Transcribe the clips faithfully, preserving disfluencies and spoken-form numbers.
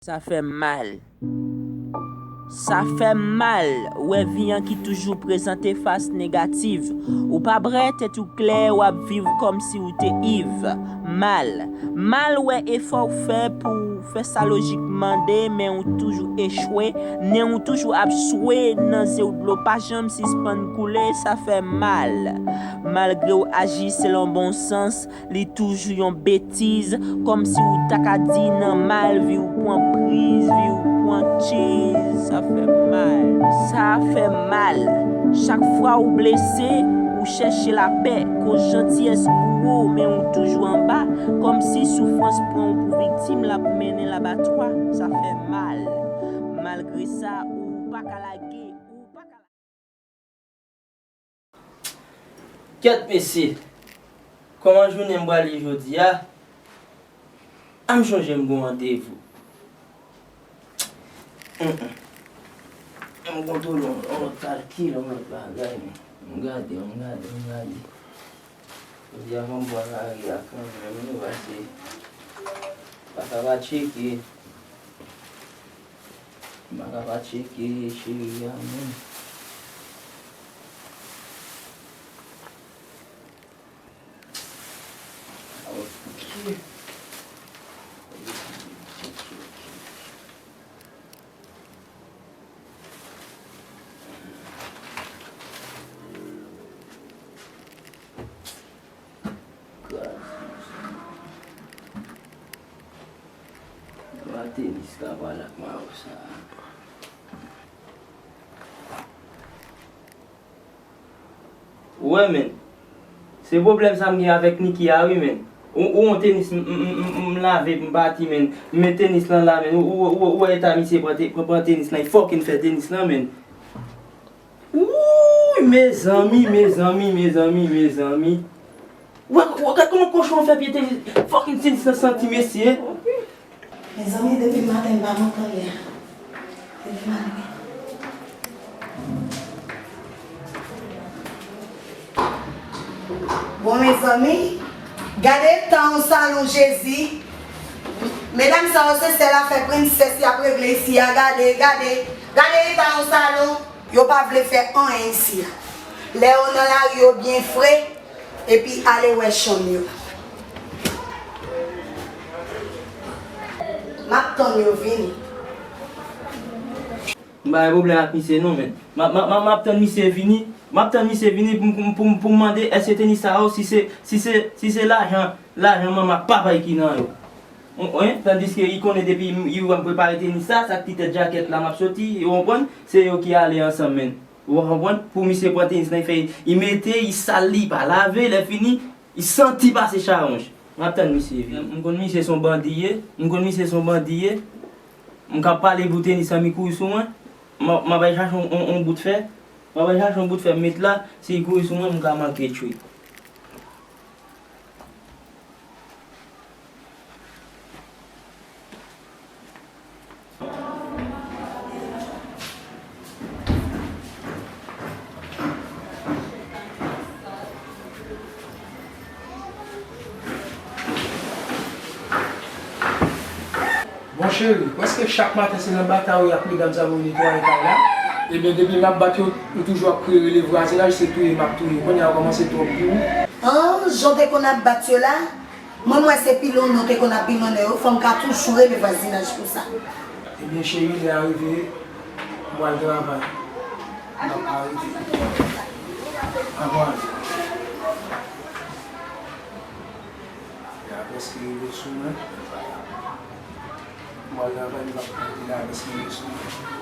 Sa fè m mal. Sa fè m mal wè vi an ki toujou prezante fas negatif. Ou pa bwè tèt ou klè, w ap viv kòmsi ou te Iv. Mal. Mal wè efò w fè pou w fè sa lojik mande, men ou toujou echwe, nen ou toujou ap swe, nan zye w dlo pa janm sispann koule, sa fè mal. Malgre w aji selon bon sans, li toujou yon betiz, kòmsi w ta ka di nan mal vi w pran priz, vi w pran tchiz, sa fè mal. Sa fè mal. Chak fwa w blese, ou chèche lapè, koz jantiyès pou ou, men ou toujou anba, kòmsi soufrans pran w pou viktim, l ap mennen labatwa, sa fè mal. Malgre sa, ou pa ka lage, ou pa ka Kèt mesye, kòman jounen m pral ye jodi a? A m chonje m gon randevou. Mm, mm. M kontwole yon, yon lòt kalkil, yon lòt bagay, men. M gade, m gade, m gade. Jodi a fò m pran lari a kanmenm, wi, pase m pa ka pa tcheke. M pa ka pa tcheke cheri a, menm. Ok. Gaz. Ba tenis la, pa la, pa sa. Wè, men. Se pwoblèm sa m gen avèk Niki a, wi, men. Ou, ou wè tenis m, m, m, m, m lave, m bati, men. M met tenis lan la, men. Ou, ou, ou, ou wè eta misye pran te-, pran, pran tenis lan, li fucking fè tenis lan, men. Wouy, mezanmi, mezanmi, mezanmi, mezanmi. Wè, wè, gad kòman kochon fè pye tenis, fucking tenis lan santi, mesye. Mezanmi, depi maten m pa kontan li a. Depi maten. Bon, mezanmi, gade eta yon salon, Jezi. Medam sa yo se sèl afè prensès y ap regle isi a. Gade, gade, gade eta yon salon. Yo pa vle fè anyen isi a. Lè yo nan lari, yo byen fre, epi ale wè chanm yo. M ap tann yo vini. M pa gen pwoblèm ak misye non, men. M ap, m ap, m ap, m ap tann misye vini. M ap tann misye vini pou m, pou m, pou m, pou m mande èske tenis sa yo, si se, si se, si se lajan, lajan manman ak papa y ki nan yo. Ou, wi, tandiske li konnen depi m, li wè m prepare tenis sa, sa k ti tèt jakèt la m ap soti, ou konprann? Se yo ki ale ansanm, men. Ou konprann? Pou misye pran tenis lan, li fè, li mete, li sal li, li pa lave, lè fini, li santi pase chawonj. M ap tann misye vini. M konn misye se yon bandi ye, m konn misye se yon bandi ye. M ka pale pou tenis lan, li kouri sou mwen. M ap, m ap al chache yon, yon, yon bout fè. M ap al chache yon bout fè, m met la, si li kouri sou mwen, m ka manke tchwi. Bon cheri, prèske chak maten se nan batay ou ye ak medam sa pou yo netwaye kay la? Ebyen, depi m ap bat yo, yo toujou ap kriye rele vwazinaj, se touye m ap touye. Kounye a, yo kòmanse twòp pou ou. An, jan w te konn ap bat yo la, mwen, m wè se pilonnen w te konn ap pilonnen yo, fò m ka toujou rele vwazinaj pou sa. Ebyen, cheri, lè a rive, m pral travay. M ap arete. Anvan. Lè a prèske rive sou mwen. M pral travay, m p ap kanpe la, prèske rive sou mwen.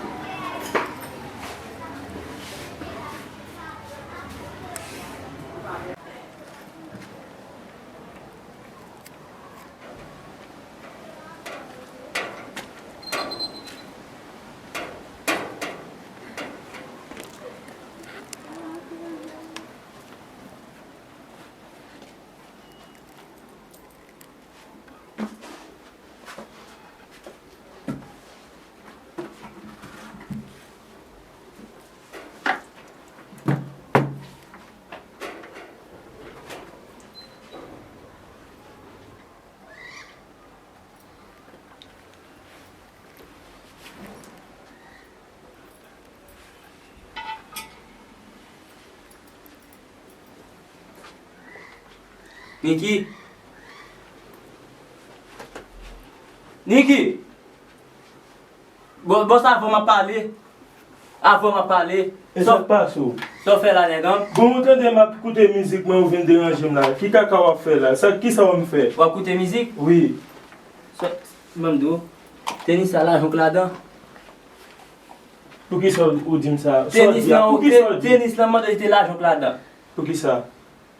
Niki. Niki. Bon, bon, sa avan m ap pale. Avan m ap pale. E sa k pase w? Sa w fè la, nèg an? Bon, ou tande m ap koute mizik mwen, ou vin deranje m la. Ki kaka w ap fè la? Sa, kisa w ap fè? W ap koute mizik? Wi. Sa, ban m di w, tenis la, lajan k ladan. Poukisa ou di m sa? Sa w di a? Poukisa w di? Tenis lan, mande te lajan k ladan. Poukisa?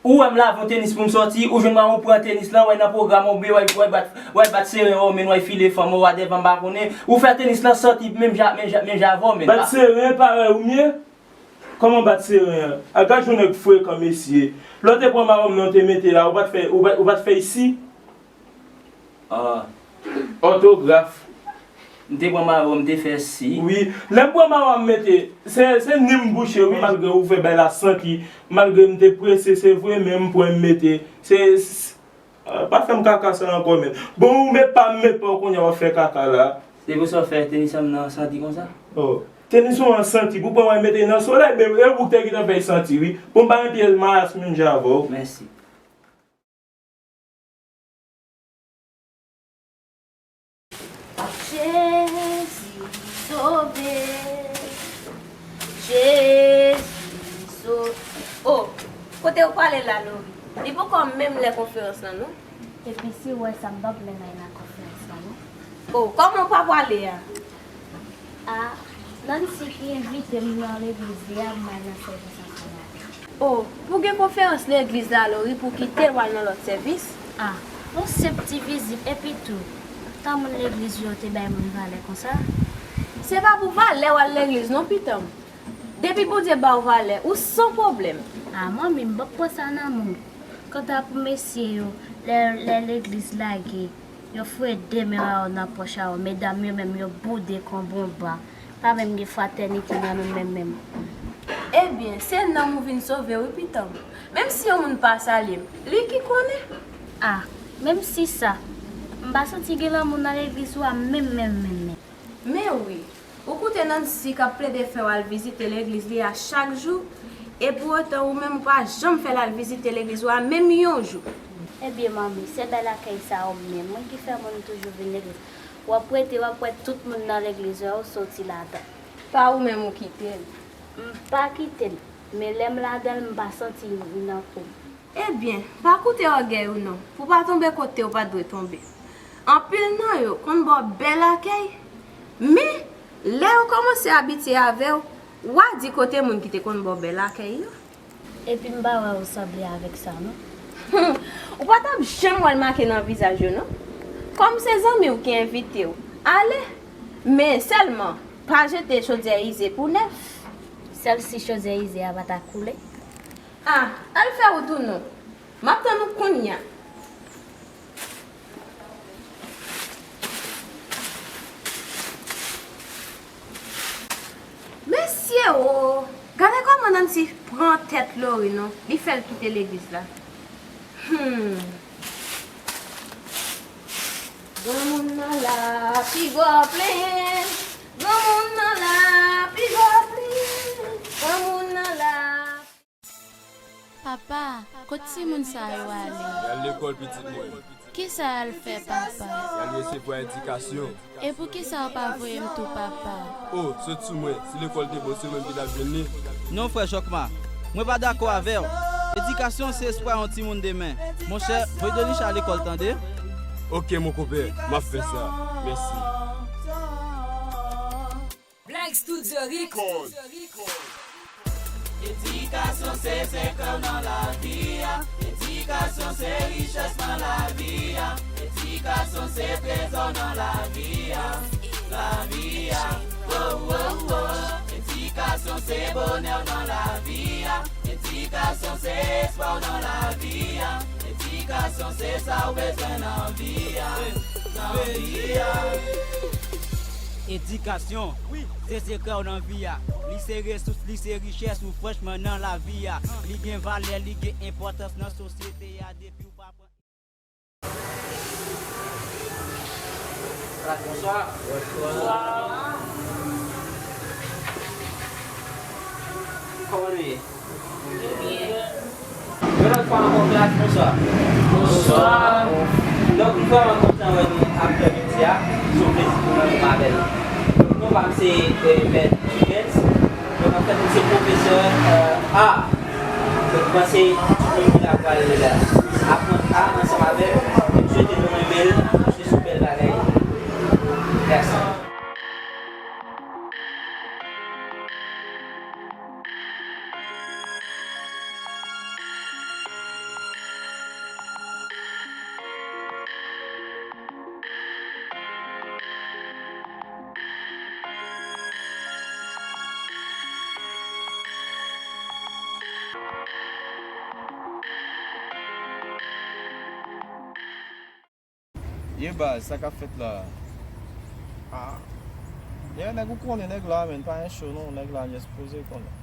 Ou wè m lave yon tenis pou m sòti, ou jwenn mwen ou pran tenis lan, w al nan pwogram, oubyen w al, w al bat, w al bat seren, ou men w al file fanm, ou whatever, m pa konnen. Ou fè tenis lan sòti menm jan, menm jan, menm jan avè w, men. Bat seren, parèy ou m ye? Kòman bat seren an? A gad yon nèg frekan, mesye. Lè w te pran mawon m nan, w te mete la, ou pa t fè, ou pa, ou pa t fè isi? Ah. Òtograf. M te pran mayo, m te fè si. Wi. Lè m pran mayo a m mete, se, se ni m bouche, wi. Malgre ou fè bay la santi, malgre m te prese, se vre, men m pran m mete. Se, s-, ah, pa fè m kaka sa ankò, men. Bon, ou met pa m met pa w kounye a w ap fè kaka la. Se pou sa w fè tenis an nan santi konsa? Oh. Tenis ou an santi, pou pran w mete nan solèy, men e ou k te gentan fè l santi, wi. Bon, m pa gen pyès mayas menm jan avè w. Mèsi. Jezi sove, Jezi sove. Oh, kote w prale la, Lori? Li poko menm lè konferans lan, non. Epi si w wè sa, m p ap menm al nan konferans lan, non. Oh, kòman w pa prale a? A, Nancy ki envite m nan legliz li a, m al nan sèvis ansanm avè l. O, pou gen konferans legliz la, Lori, pou kite l, w al nan lòt sèvis? A, yon senp ti vizit, epi tou, tan moun legliz yo te bay moun valè konsa? Se pa pou valè w al legliz non, pitit mwen. Depi Bondye ba w valè, ou san pwoblèm. A, manmi, m p ap pran sa nan men w. Kanta pou mesye yo, lè, lè legliz lage, yo foure de men a yo nan pòch a yo, medam yo menm yo boude kon bonba, pa menm gen fratènite nan nou menm menm. Ebyen, se nanm ou vin sove wi pitit mwen. Menm si yon moun pa salye m, li ki konnen. A, menm si sa, m pa santi gen lanmou nan legliz ou a menm, menm, menm, menm. Men wi, ou koute Nancy k ap plede fè w al vizite legliz li a chak jou, e pou otan ou menm ou pa janm fè l al vizite legliz ou a menm yon jou. Ebyen manmi, se bèl akèy sa a ou menm, mwen ki fè moun toujou vin legliz. W ap rete, w ap wè tout moun nan legliz ou a, ou soti ladan. Pa ou menm ou kite l? M pa kite l, men lè m ladan l, m pa santi m nan po m. Ebyen, pa koute ògèy ou non, pou w pa tonbe kote w pa t dwe tonbe. Anpil nan yo konn ba w bèl akèy, men lè yo kòmanse abitye avè w, w a di kote moun ki te konn ba w bèl akèy yo. Epi m pa wè ou sanble avèk sa non. Ou pa t ap janm wè l make nan vizaj yo non. Kòm se zanmi w ki envite w, ale, men sèlman pa jete chodyè ize pou nèf. Sèl si chodyè ize a pa ta koule. A, al fè wout ou non. M ap tann ou kounye a. Mesye o! Gade kòman Nancy pran tèt Lori non. Li fè l kite legliz la. Hmm. Granmoun nan la, pi gwo plenyen. Granmoun nan la, pi gwo plenyen. Granmoun nan la. Papa, kot timoun sa yo ale? Y al lekòl, pitit mwen. Kisa y al fè, papa? Y al resevwa edikasyon. E poukisa w pa voye m tou, papa? O, sot sou mwen. Si lekòl te bon, se ou menm ki t ap jwenn li. Non, frè Jòkma, mwen pa dakò avè w. Edikasyon se espwa yon timoun demen. Monchè, voye Denisha lekòl, tande? Oke, mon konpè, m ap fè sa. Mèsi. Black Studio Record. Edikasyon se sekrè w nan lavi a. Edikasyon se richès nan lavi a. Edikasyon se trezò nan lavi a. Lavi a. Oh, oh, oh. Edikasyon se bonè w nan lavi a. Edikasyon se espwa w nan lavi a. Edikasyon se sa w bezwen nan vi a. Nan vi a. Edikasyon, wi, se sekrè w nan vi a. Li se resous, li se richès ou franchman nan lavi a. Li gen valè, li gen enpòtans nan sosyete a depi w pa pran. Bonswa. Bonswa. Kòman nou ye? Nou byen. Yon lòt fwa ankò, klas, bonswa. Bonswa. Donk, m vrèman kontan wè nou aprèmidi a. Se yon plezi pou mwen pou m avè nou. Donk, non pa m se, eh, Mèt Jens. Donk, anfèt, m se pwofesè, eh, a. Donk, mwen se timoun ki la pral aprann a ansanm avè l. E m swete nou renmen l, paske se yon bèl bagay. Mèsi. Ye baz, sa k ap fèt la? Ah. Ye nèg, ou konnen nèg la, men pa yon cho non, nèg la just poze konnen.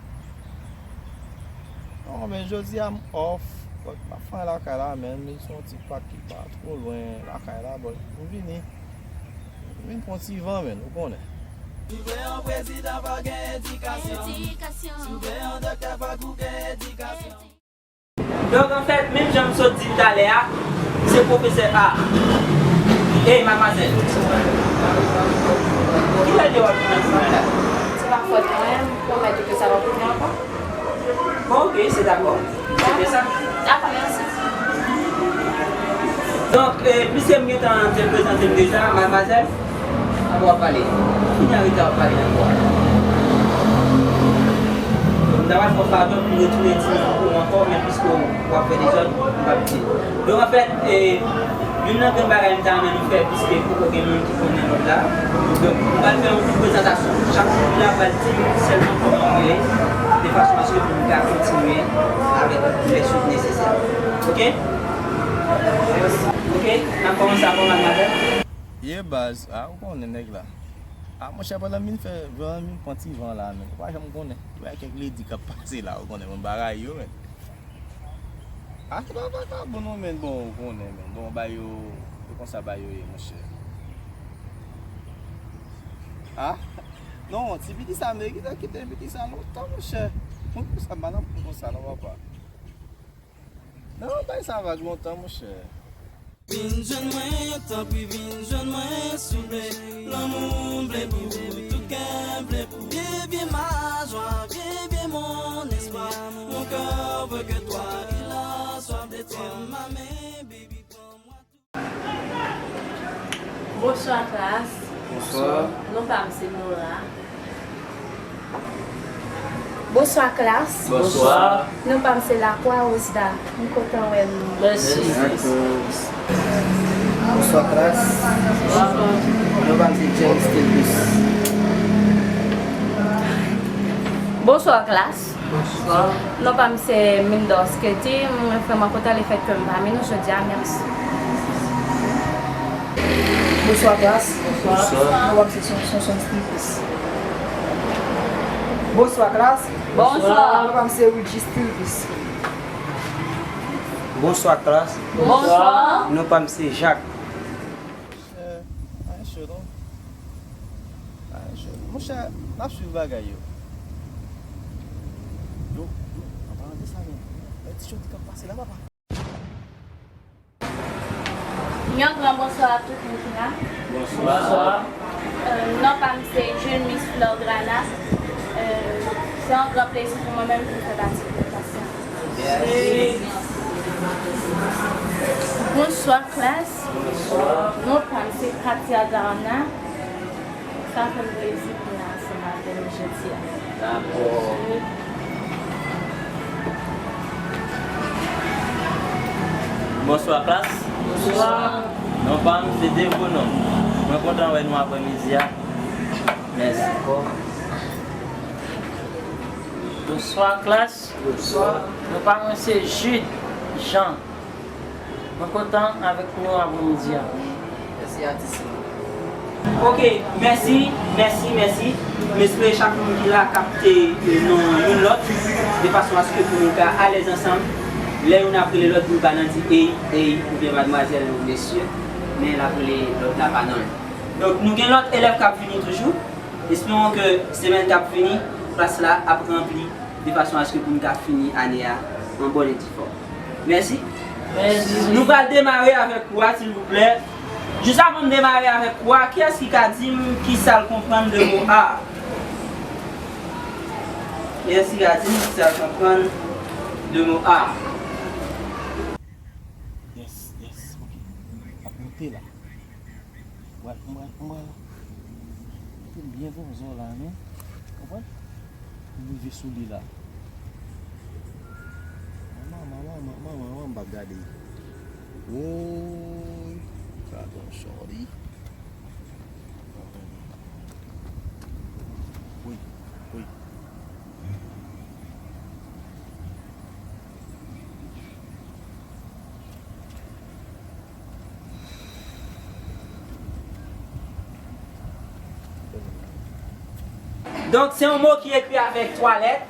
Non, men jodi a m off, but m ap fè lakay la, men se yon ti pak ki pa two lwen lakay la, but m vini. M vin pran ti van, men, ou konnen. Si w vle yon prezidan, fò gen edikasyon. Edikasyon. Si w vle yon doktè, fòk ou gen edikasyon. Donk, anfèt, menm jan m sot di l talè a, se pwofesè a. Ey, madmwazèl. Kilè deja w ap vin nan timoun la? Se pa fòt mwen, m pwomèt ou ke sa p ap rive ankò. Bon, oke, se dakò. Se byen sa. Dakò, mèsi. Donk, eh, piske m gentan te prezante m deja, madmwazèl, apre w ap pale. Fini an rete w ap pale ankò. M ta pral fè w fadon pou m retounen di m pou ou ankò, men piske w ap fè dezòd, m p ap di. Donk, anfèt, eh, youn nan grenn bagay m ta renmen nou fè, piske poko gen moun ki konnen lòt la. Donk, m pral fè yon ti prezantasyon. Chak moun ki la pral di m sèlman kòman yo rele, de fason aske pou nou ka kontinye avèk lè swit nesesè. Oke? Oke? N ap kòmanse avè w, madmwazèl. Ye baz, a, ou konnen nèg la. A, monchè, pandan m vin fè, pandan m vin pran ti van la, men, ou pa janm konnen. Ou wè kèk ledi k ap pase la, ou konnen, men bagay yo, men. A, se pa vakabon non, men, bon, ou konnen, men. Bon, bagay yo, se konsa bagay yo ye, monchè. A? Non, ti piti sa merite kite piti sa lontan, monchè. Pou konsa, madanm, pou konsa, non, papa. Non, bay sa vag lontan, monchè. Vin jwenn mwen, tanpri, vin jwenn mwen, souple. Lanmou m vle pou ou, tout kè m vle pou ou. Vye, vye ma jwa, vye, vye mon espwa. Mon cœur veut que toi, il a soif de toi. Ma main, baby, prends-moi. Bonswa, klas. Bonswa. Non pa m se Nora. Bonswa, klas. Bonswa. Non pa m se Lakwa Rosda. M kontan wè nou. Mèsi. Bonswa, klas. Non pa m se James Stilbus. Bonswa, klas. Bonswa. Non pa m se Mindors Ketty, mwen vrèman kontan lefèt ke m pami nou jodi a, mèsi. Bonswa, klas. Bonswa. Non pa m se Son-, Sonson Stilbus. Bonswa, klas. Bonswa. Non pa m se Wilgy Stilbus. Bonswa, klas. Bonswa. Non pa m se Jacques. Monchè, pa gen cho non. Pa gen cho. Monchè, n ap swiv bagay yo. Yo, yo, an palan de sa menm, men ti jodi k ap pase la, papa. Yon gran bonswa a tout moun ki la. Bonswa. Bonswa. Euh, non pa m se Jules Miss Florgrana. Euh, se yon gran plezi pou mwen menm pou m fè pati de klas la. Bonswa, klas. Non pa m se Katia Darna. Sa fè m plezi pou m la ansanm avè nou jodi a. Dakò. Bonswa, klas. Bonswa. Non pa m se Devonom. Mwen kontan wè nou aprèmidi a. Mèsi. Bonswa, klas. Bonswa. Non pa mwen se Jude Jean. Mwen kontan avèk nou aprèmidi a. Mèsi, atis mwen. Oke, mèsi, mèsi, mèsi. M espere chak moun ki la kapte, eh, non youn lòt, de fason aske pou nou ka alèz ansanm. Lè youn ap rele lòt, nou pa nan di ey, ey, oubyen madmwazèl, mesye, men l ap rele lòt la pa non l. Donk, nou gen lòt elèv k ap vini toujou. Esperon ke semèn k ap vini, klas la ap ranpli de fason aske pou n ka fini ane a an bòn e di fòm. Mèsi. Mèsi. Nou pral demare avèk kou a, silvouplè. Jis avan n demare avèk kou a, kiyès ki ka di m ki sa l konprann de mo a? Kiyès ki ka di m ki sa l konprann de mo a? Yes, yes, ok. Ap monte la. Mwen, mwen, mwen. Mete l byen zonzon la, non. Konprann? Pou m rive sou li la. Manman, manman, manman, manman, m p ap gade. Woy, gadon shorty. Wi, wi. Donk, se yon mo ki ekri avèk twa lèt.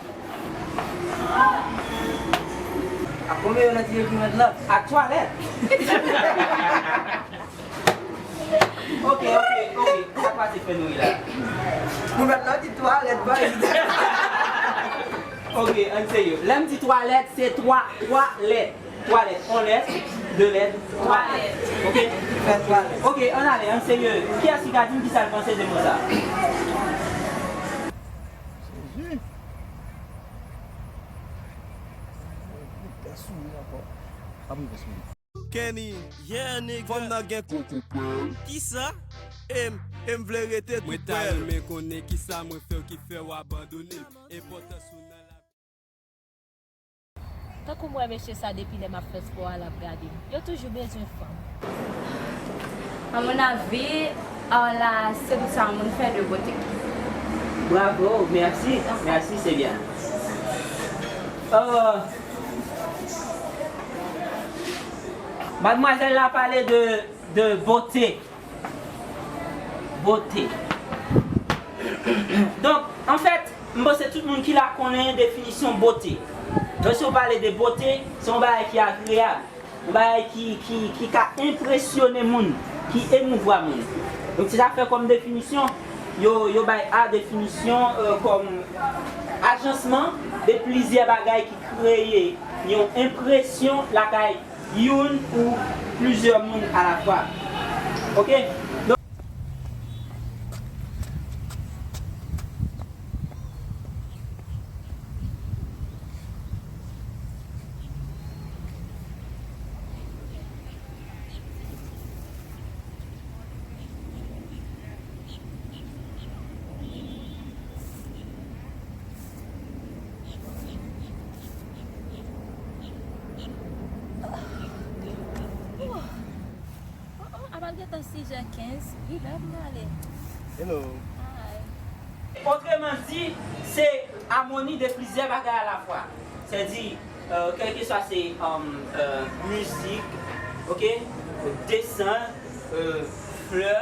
Ak konbyen yo nan ti ekri mèt la? Ak twa lèt. Ok, ok, ok. Sa k pase fè nou ri la? Pou mèt la di twa lèt, boy. Ok, ann serye. Lè m di twa lèt, se twa, twa lèt. Twa lèt. On lèt, de lèt, twa lèt. Ok? Fè twa lèt. Ok, ann ale, ann serye. Kiyès ki ka di m kisa l panse de mo sa? Jezi. Tèt souri ankò. Ap rive sou li. Kenny, yeah, nigga. Fanm nan gen koko pèl. Kisa? E m, e m vle rete tou pèl. Mwen ta renmen konnen kisa mwen fè w ki fè w abandone m. Enpòtans ou nan lavi. Tankou m wè mesye sa depi lè m ap fè spò a, l ap gade m. Yo toujou bezwen fanm. À mon avis, art la, se tout sa yon moun fè de bote. Bravo, merci, merci, c'est bien. Euh, Madmwazèl la pale de, de bote. Bote. Donk, anfèt, m panse tout moun ki la konnen definisyon bote. Lòske w pale de bote, se yon bagay ki agreyab, yon bagay ki, ki, ki ka enpresyone moun, ki emouvwa moun. Donk, se sa k fè kòm definisyon, yo, yo bay a definisyon, euh, kòm ajansman de plizyè bagay ki kreye yon enpresyon lakay youn ou plizyè moun alafwa. Oke? Donk, Oh, oh, ap al gentan sis è kenz, li lè pou n ale. Hello. Hi. Otreman di, se amoni de plizyè bagay alafwa. Sètadi, euh, kèlkeswa se, um, euh, mizik, oke, desen, euh, flè,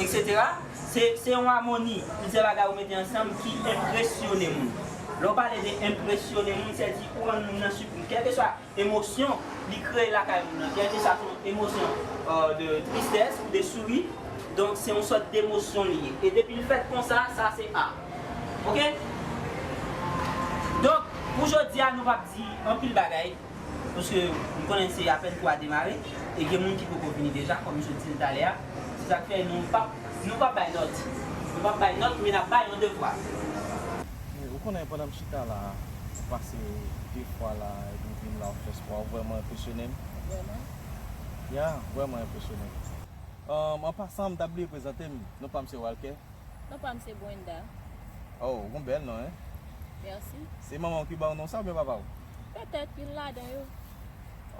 etsetera. Se, se yon amoni, plizyè bagay ou mete ansanm ki enpresyone moun. Lè w pale de enpresyone moun, sètadi ou rann moun nan sipriz. Kèlkeswa emosyon li kreye lakay moun nan, kèlkeswa se yon emosyon, euh, de tristès ou de souri, donk se yon sòt demosyon li ye. E depi l fèt konsa, sa se a. Oke? Donk, pou jodi a, nou p ap di anpil bagay. Paske m konnen se apèn kou a demare, e gen moun ki poko vini deja, kòm m sot di l talè a. Se sa k fè nou p ap, nou p ap bay nòt. Nou p ap bay nòt, men n ap bay yon devwa. Men, ou konnen, pandan m chita la, m pase de fwa la, epi m vin la, w fè spò, w vrèman enpresyone m. Vrèman? Ya, vrèman enpresyone m. Ann, an pasan, m ta bliye prezante m. Non pa m se Walker. Non pa m se Brenda. Oh, ou gon bèl non, en? Mèsi. Se manman w ki ba w non sa oubyen papa w? Petèt, youn ladan yo.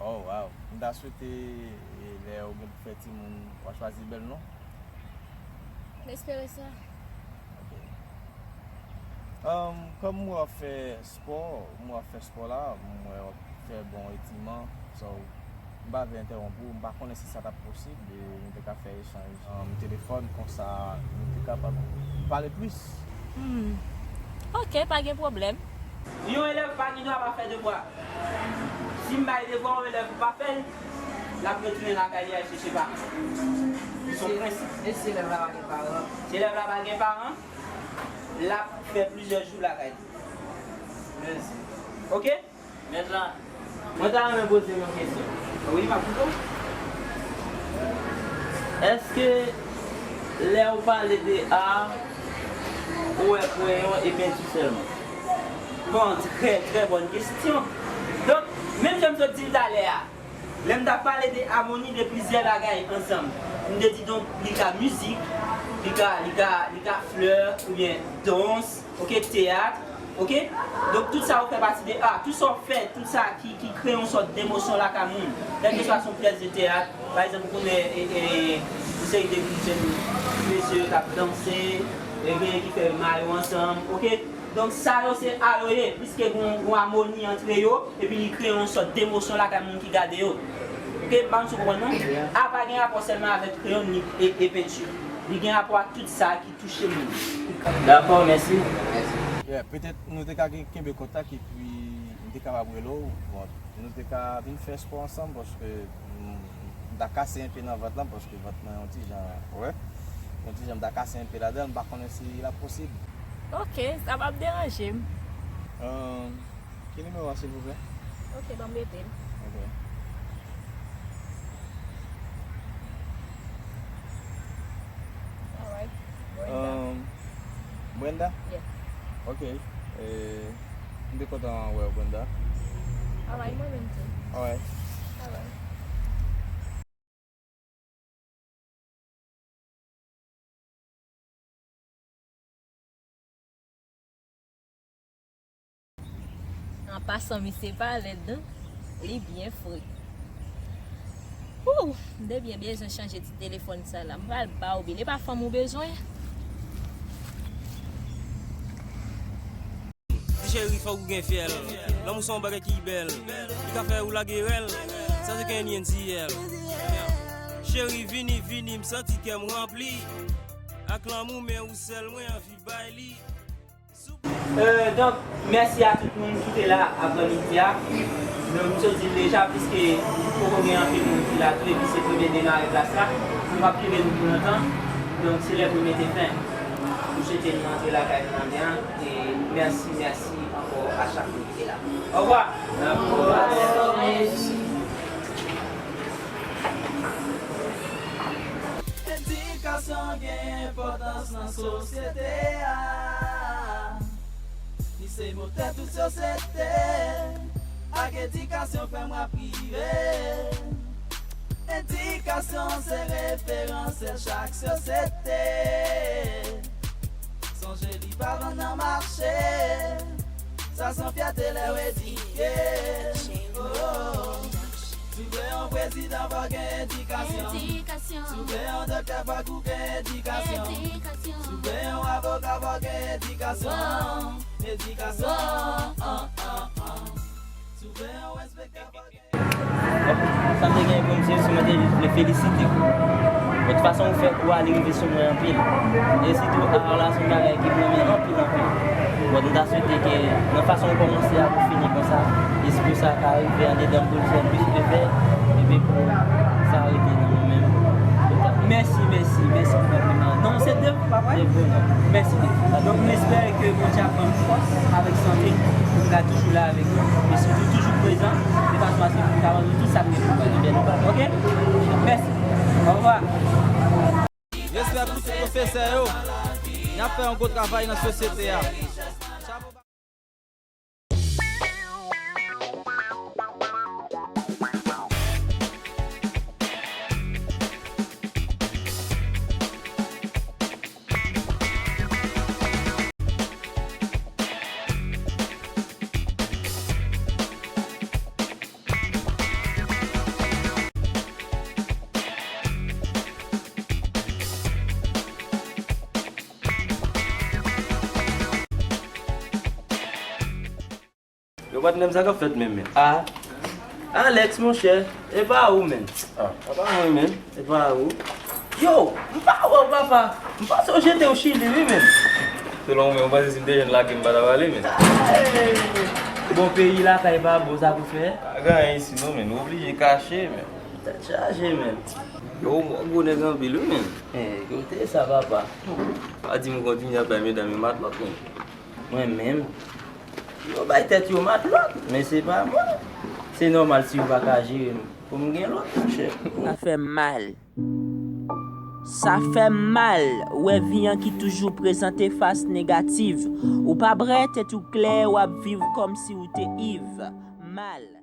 Oh, wow. M ta swete, e, lè ou gen pou fè timoun, w a chwazi bèl non. M espere sa. Ok. Ann, kòm m wè w ap fè spò, m wè w ap fè spò la, m wè w ap fè bon etiman, so, m pa vle entèwonp ou, m pa konnen si sa t ap posib, e nou te ka fè echanj, um, telefòn, konsa nou te kapab pale plis. Hmm. Ok, pa gen pwoblèm. Yon elèv pa gen dwa pa fè devwa. Si m bay devwa yon elèv pa fè l, l ap retounen lakay li al chèche paran. Se yon prensip. E si elèv la pa gen paran? Si elèv la pa gen paran, l ap fè plizyè jou lakay li. Mèsi. Ok? Mèt la. Mwen ta renmen poze w yon kesyon. Wi, m ap koute w. Èske lè ou pale de a, ou wè kreyon e penti sèlman? Bon, trè, trè bòn kesyon. Donk, menm jan m sot di l talè a, lè m t ap pale de amoni de plizyè bagay ansanm, m te di donk li ka mizik, li ka, li ka, li ka flè, oubyen dans, oke, teyat, oke? Donk, tout sa yo fè pati de a. Tout sa w fè, tout sa ki, ki kreye yon sòt demosyon lakay moun, kèlkeswa se yon pyès de teyat, pa egzanp, ou konnen, e, e, yon seri de gwoup jèn mesye yo k ap danse, e genyen ki fè mayo ansanm, oke? Donk, sa yo se a yo ye, pliske gon, gon amoni antre yo, epi li kreye yon sòt demosyon lakay moun ki gade yo. Oke, m pa konn si w konprann non. A pa gen rapò sèlman avèk kreyon ni e, e penti. Li gen rapò ak tout sa ki touche moun. Dakò, mèsi. Yeah, petèt nou te ka gen, kenbe kontak epi m te kapab rele w. Bon, nou te ka vin fè spò ansanm paske m, m ta kase enpe nan vant lan paske vant mwen yon ti jan, wè, yon ti jan m ta kase enpe ladan l, m pa konnen si l ap posib. Ok, sa p ap deranje m. Ahn, ki nimewo a, silvouplè? Ok, ban m rete l. Ok. Alright. Brenda. Ahn, Brenda? Yeah. Ok. E, m te kontan wè w, Brenda. Alright, mwen menm tou. Alright. Alright. An pasan, misye pa lèd non, li byen fre. Wouw, m te byen bezwen chanje ti telefòn sa la. M pral ba w bil. E pa fanm ou bezwen? Ti cheri, fòk ou gen fyèl. Lanmou se yon bagay ki bèl. Li ka fè ou lage rèl. Sa se Kenny N C L. Cheri, vini, vini, m santi kè m ranpli ak lanmou, men ou sèl mwen anvi bay li. Euh, donk, mèsi a tout moun ki te la aprèmidi a. Donk, m sot di l deja, piske poko gen anpil moun ki la tou, epi se premye demare klas la. Nou p ap kenbe nou pou lontan. Donk, se lè pou n mete fen. M swete nou antre lakay nou nan byen, e mèsi, mèsi ankò a chak moun ki te la. Au revoir. Edikasyon gen enpòtans nan sosyete a. Li se motè tout sosyete. Ak edikasyon, frè m, w ap rive. Edikasyon se referans chak sosyete. Sonje li pa vann nan mache. Sa se yon fyète lè w edike. Oh. Si w vle yon prezidan, fò gen edikasyon. Edikasyon. Si w vle yon doktè, fòk ou gen edikasyon. Edikasyon. Si w vle yon avoka, fò gen edikasyon. Wow. Edikasyon. Wow. Ah, ah, ah. Si w vle yon enspektè, fò gen Sa m te gen pou m di w, si mwen te jis vle felisite w. Bon, tout fason ou fè kou a, li rive sou mwen anpil. E sitou, art la se yon bagay ki pran men anpil, anpil. Bon, m ta swete ke nan fason ou kòmanse a pou fini konsa, espri sa ka rive andedan m pou l fè plis efè, epi pou sa rete nan mwen menm. Mèsi, mèsi, mèsi pou konpliman an. Non, se Dev, pa vre? Dev, non. Mèsi, Dev. Donk, m espere ke Bondye ap ban m fòs avèk sante pou m ka toujou la avèk nou. E sitou, toujou prezan, de fason a se pou m ka ban nou tout sa m gen pou m ban nou. Ok? Mèsi. Au revoir. Respè pou tout pwofesè yo. Y ap fè yon gwo travay nan sosyete a. Chapo ba- Yo, patnè m, sa k ap fèt menm, men? Ah, Alex, monchè, e pa ou, men? Ah, a pa mwen, men. E pa ou. Yo, m pa wè w, papa. M panse w jete w Chili, wi, men. Selon ou menm, ou panse si m te jwenn lage m pa t ap ale, men? Bon, peyi lakay pa bon, sa pou fè? Pa gen anyen isi, non, men. Ou oblije kache, men. Tèt chaje, men. Yo, m wè w gwo nèg anpil, wi, men. Eh, kote sa, papa? Pa di m kontinye ap bay medam yo matlòt, men. Mwen menm? Yo bay tèt yo matlòt, men se pa mwen. Se nòmal si yo pa ka jere m. Pou m gen lòt, monchè. Sa fè m mal. Sa fè m mal wè vi an ki toujou prezante fas negatif. Ou pa brè tèt ou klè, w ap viv kòmsi ou te Iv. Mal.